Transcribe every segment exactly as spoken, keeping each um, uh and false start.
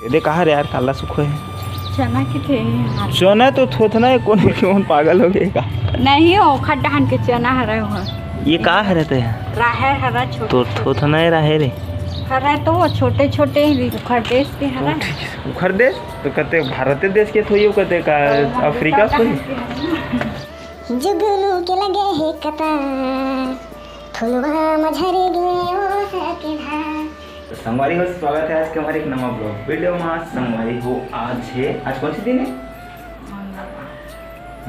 एदे का हरे यार, काला सुखो हे? चना के थे यार। चना तो थोथना हे, कोन हे, कोन पागल हो गे का? नहीं, ओखर डहन के चना हरे हो। ये का हरे ते? राहेर हरा छोटे तो छोटे। थोथना हे राहेर हे। हरे तो वो छोटे छोटे ही उखर देश के हरे। उखर देश? तो कते भारत देश के थोई, कते का अफ्रीका के थोई? जुगनू के लगे हे कता, फुलवा मझर गे ओ सके धार। तो संगवारी हो, स्वागत है आज के हमारे एक नवा ब्लॉग वीडियो में। संगवारी हो, आज है, आज कौन सी दिन है?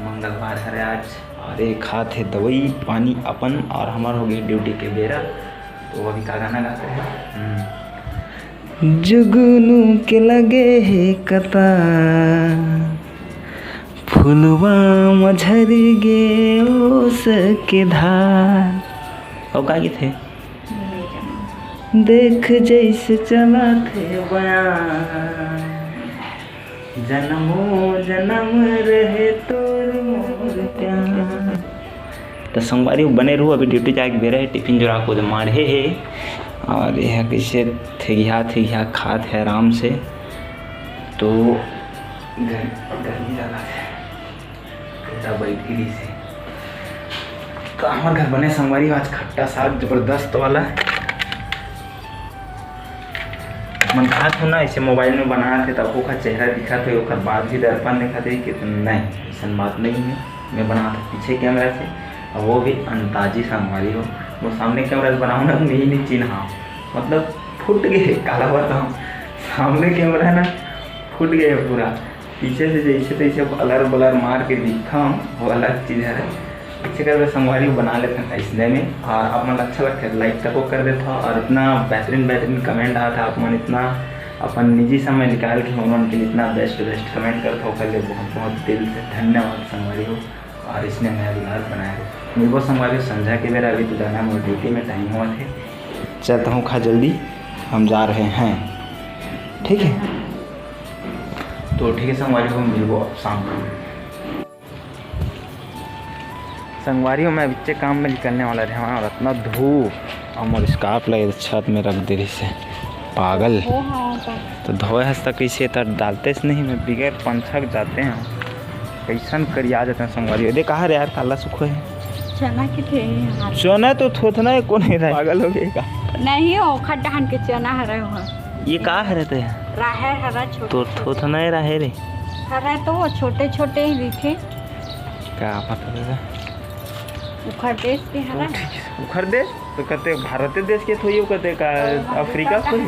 मंगलवार हरे आज। अरे खात हे दवाई पानी अपन, और हमार हो गई ड्यूटी के बेरा। तो अभी का गाना गाते हैं? हम्म। जुगनू के लगे हे कता, फुलवा मझर गे ओ सके धार। अउ का गीत हे? देख जैसे चलत हे बयान, जनमो जनम रहे तोर मोर प्यार। त संगवारी हो बने रहू, अभी ड्यूटी जाए के बेरा हे, टिफिन जोरा को माढ़े हे, और यह कैसे थेगिहा थेगिहा खात हे आराम से। तो गर-, गर्मी लगा हे, बेटा बैठ के से। तो हमार घर बने संगवारी हो आज खट्टा साग जबरदस्त वाला। मन खात हो ना, ऐसे मोबाइल में बनात हे, तब ओकर चेहरा दिखत हे, ओकर बाद भी दर्पण दिखत हे कि नहीं, ऐसन बात नहीं है। मैं बनात हूँ पीछे कैमरा से, और वो भी अंदाजी संगवारी हो। वो सामने कैमरा से बनाऊँ ना, मैं ही नहीं चिन्हा, मतलब फूट गए, काला बताऊँ, सामने कैमरा है ना, फूट गए पूरा। पीछे से जैसे तैसे अलर बलर मार के दिखता हूँ, वो अलग चीज़ है। इसे करके संगवारी बना लेते हैं इसने में, और आप मन अच्छा लगता है लाइक तक कर देता हूँ, और इतना बेहतरीन बेहतरीन कमेंट आता है, आप मन इतना अपन निजी समय निकाल के उन्होंने के लिए इतना बेस्ट बेस्ट कमेंट करता हो, ओकर लिए बहुत बहुत दिल से धन्यवाद संगवारी हो। और इसने नया दुलार बनाए रहो। मिलबो संगवारी हो संझा के बेरा, अभी तो जाना मोर ड्यूटी में टाइम हुआ थे। चलता हूँ खा जल्दी, हम जा रहे हैं, ठीक है? तो ठीक है संगवारी हो, मिलबो शाम को। संगवारी हो, मैं बिच्चे काम में निकलने वाला रहे, वहाँ इतना धूप, और मोर स्कार्फ लगे छत में रख दे रही से, पागल। वो हाँ, तो तो धोए हस त कैसे त डालते से नहीं, मैं बिगैर पंछा के जाते हैं, कैसन करिया जाते हैं संगवारी हो। दे कहा रे यार, काला सुखो है। चना के थे यार। चना तो थोथना है, कौन है रहा? पागल हो गए का? नहीं, ओखर डहन के चना हरे हो। ये का हरे ते? राहेर हरा छोटे तो छोटे। थोथना है राहेर रे। हरे तो वो छोटे छोटे ही दिखे। का पता लगा? उखर देश के हरा। उखर देश? तो कते भारत देश के थोई हो, कते का अफ्रीका के थोई?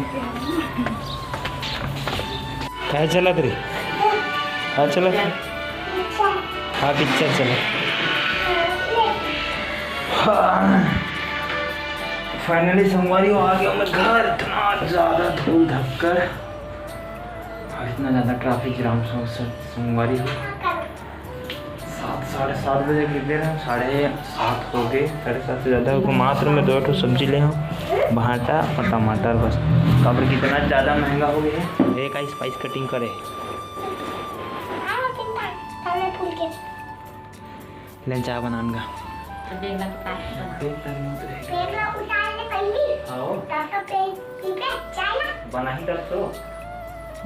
का चलत रे? का चलत रे? हाँ, पिक्चर चलत। हाँ। फाइनली संगवारी हो आ गया मैं घर। इतना ज़्यादा धूल धक्कड़ और इतना ज़्यादा ट्रैफिक जाम, संगवारी हो। सात, साढ़े सात बजे के दे रहे हैं, साढ़े सात हो गए, साढ़े सात से ज़्यादा हो गए। मात्र में दो ठो सब्जी ले हूँ, भांटा और टमाटर बस। काबर कि इतना ज़्यादा महंगा हो गया है। एक आई स्पाइस कटिंग करे। लेन चाय बनान गा। तो बेग ला उतार के बना। बेग ला उतार ले पहली। हाँ। तब तो पे, पी पे चाय ना। बना ही तब तो।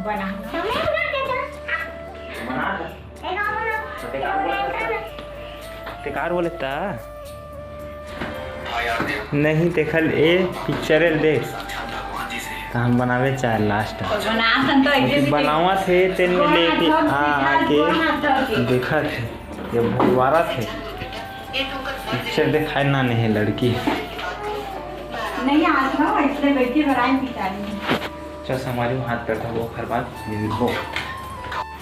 बना ही ना। समय उतार दे तो। बना था। तो ते का बोलत था? ते का बोलत था? नहीं देखल ए पिक्चर देख। त हम बनावे चाहे लास्ट। बना सन तो ऐसे भी बनावा थे, तेन में लेके आ आके देखा थे, ये भगवारा थे। पिक्चर दिखाए ना नहीं लड़की। नहीं, आज ना इसलिए बैठी बनाए पिटाई। चल संगवारी हो, हाथ पैर धोबो, ओखर बाद मिलबो।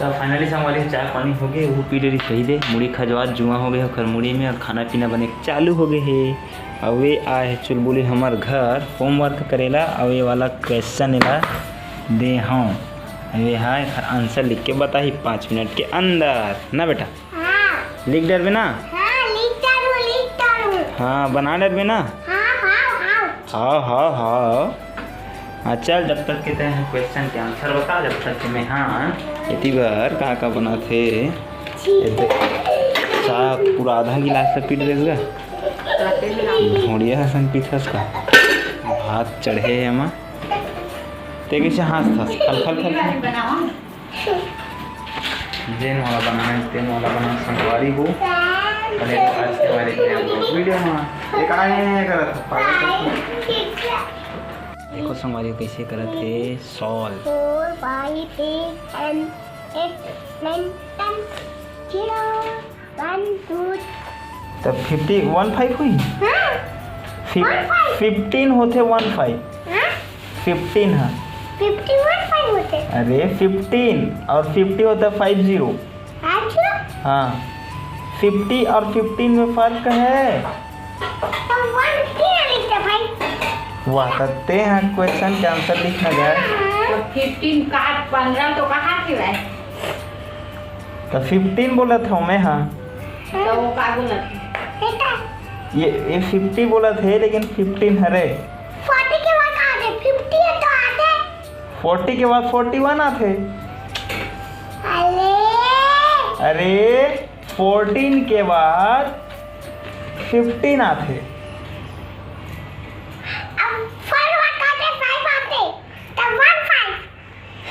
त फाइनली संगवारी हो, चाय पानी हो गए, वो पी डरी सही दे, मुड़ी खजवात जुआ हो गए ओखर मुड़ी में, और खाना पीना बने चालू हो गए हे। अब वे आए हे चुलबुली हमर घर होमवर्क करेला, और ये वाला क्वेश्चन एला दे हूँ, वे हा एखर आंसर लिख के बताही पाँच मिनट के अंदर ना बेटा। हाँ। लिख डरबे ना? हाँ, लिख डालूँ, लिख डालूँ। हाँ, बना डरबे ना? हाँ, हाँ, हाँ। हाँ, हाँ, हाँ। हाँ, चल, जब तक के तैं क्वेश्चन के आंसर बता, जब तक के मैं हाँ, एती बर का का बना थे? ठीक। ए दे, चाय पूरा आधा गिलास तक पी लेगा। आते हैं ना। भोड़िया हसन पीथस का। भात चढ़े हे एमा। ते कइसे हाँसथस? खल, खल, खल, खल। जेन वाला बनाना है, तेन वाला बना, संगवारी हो। बने रहो आज के हमारे नया vlog video में। ये कहाँ है, करत पागल करत? देखो संगवारी हो, कइसे करत हे solve। Four, five, six, seven, eight, nine, ten, zero। One, two। त fifty, one five होही? हाँ। Fif-, one five। Fifteen होथे one five। हाँ। Fifteen ह। Fifty one five होथे। अरे fifteen और fifty होथे five zero। अच्छा। हाँ, fifty और fifteen में फर्क है। तो one fifteen लिखते भाई। वाह, त ते ह question के answer लिखना जाए। हाँ। तो fifteen का पन्द्रह तो कहाँ से लाए? त fifteen बोलत हूँ मैं, हाँ। तो वो का बोलत हे? ये, ये fifty बोलत हे, लेकिन fifteen हरे। Forty के बाद आथे, fifty है तो आथे। Forty के बाद forty one आथे। अरे। अरे, fourteen के बाद fifteen आथे। अब four बाद आथे, five आथे, तब one five।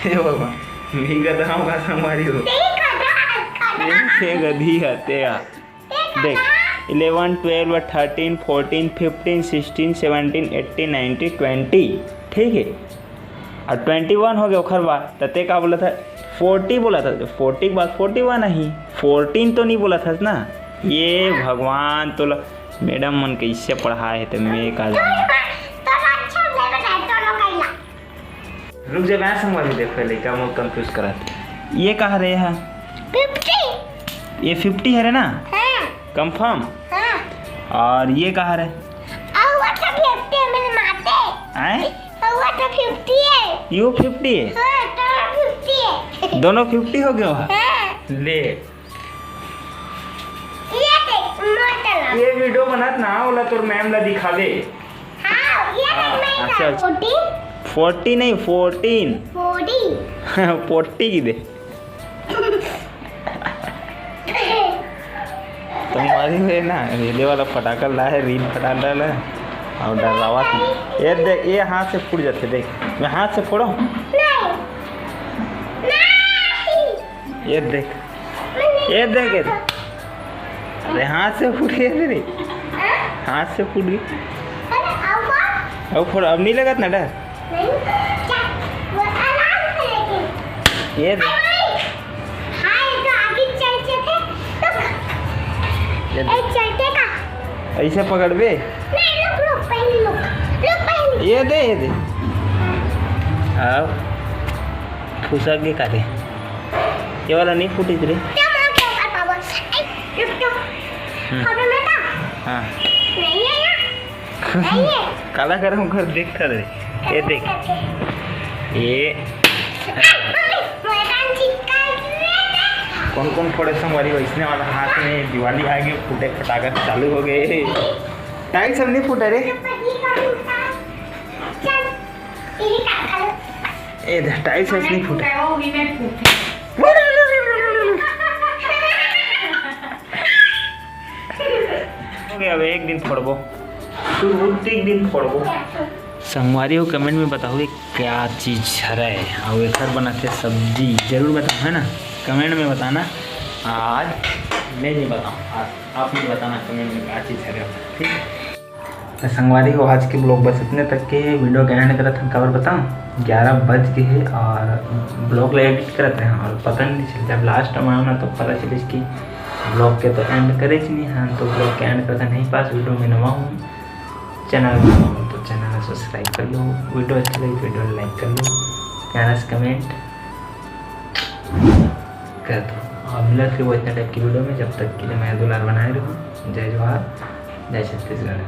हे भगवान, मैं गधा हूँ का संगवारी हो? ये गधी हे, ते आ। देख, eleven, twelve, thirteen, fourteen, fifteen, sixteen, seventeen, eighteen, nineteen, twenty, ठीक है, और twenty one हो गया, ओखर बाद त ते का बोलत हस? Forty बोलत हस, forty के बाद forty one ही, fourteen तो नहीं बोलत हस ना। ये भगवान, तोला madam मन कइसे पढ़ाए हे, त मैं का जानव। रुक जा, मैं संगवारी, देख पहले का मोर confuse करत हे। ये का हरे हा? Fifty। ये fifty हरे ना? हाँ। Confirm? हाँ। और ये का हरे? अउ वो तो fifty मिल माते। आए? अउ वो तो fifty है। यो fifty है? हाँ, तो fifty है। दोनों fifty हो गया? हाँ। ले। ये देख, मोर तरफ। ये video बनत ना, ओला तोर ma'am ला दिखाबे। हाँ, ये देख, हाँ, मैं अच्छा, अच्छा। Forty। Forty नहीं, fourteen। Forty। Forty की दे। तुम्हारी है ना, रेले वाला फटाका ला है, रील फटा डाला है और डरावत है। ये देख, ये हाथ से फूट जाते, देख। मैं हाथ से फोड़ो। नहीं। नहीं। ये देख। ये देख, ये देख। अरे, हाथ से फूट गया रे। हाँ? हाथ से फूट गई। अरे, अब फोड़। अब फोड़, अब नहीं लगत ना डर। नहीं, क्या? वो आराम से लेकिन। ये देख। अरे भाई, हाँ, ये तो आगे चलते थे। रुक। ये देख। ए, चलते का? ऐसे पकड़बे? नहीं, रुक, रुक, पहले रुक। रुक, पहले। ये दे, ये दे। अब फुसक के काटे। ये वाला नहीं फूटिस रे। क्या मार के ऊपर पावर? ए, रुक तो। हम्म। अबे मैं तो। हाँ। नहीं है ना? नहीं है। काला गरम कर देख कर रे। ये देख। ये कौन कौन फोड़े संगवारी हो? इसने वाला हाथ में दिवाली आ गई, फूटे फटाका चालू हो गए। Tiles सब नहीं फूटे रे। ए दे, tiles वाइल्स नहीं फूटे। हो गया, अब एक दिन फोड़बो। तू रुक, एक दिन फोड़बो। संगवारी हो, comment में बताओ ये क्या चीज हरे अउ एकर बनथे सब्जी, जरूर बताओ, है ना? Comment में बताना। आज मैं नहीं बताऊँ, आज आप नहीं बताना comment में क्या चीज हरे, ठीक है? तो संगवारी हो, आज के vlog बस इतने तक के। Video के end करत हन, काबर बताऊँ, ग्यारह बज गए हे और vlog ला edit करत रहे और पता नहीं चल, जब last में आना तो पता चलिस कि vlog के तो end करे च नहीं हन। तो vlog के end करत हन यहीं पास। Video में नवा हूँ, channel में नवा हूँ तो channel ला subscribe कर लो, video अच्छा लगे video ला like कर लो, प्यारा सा comment कर दो। और मिलत रहो इतना type की video में, जब तक के लिए मया दुलार बनाए रहो। जय जोहार, जय छत्तीसगढ़।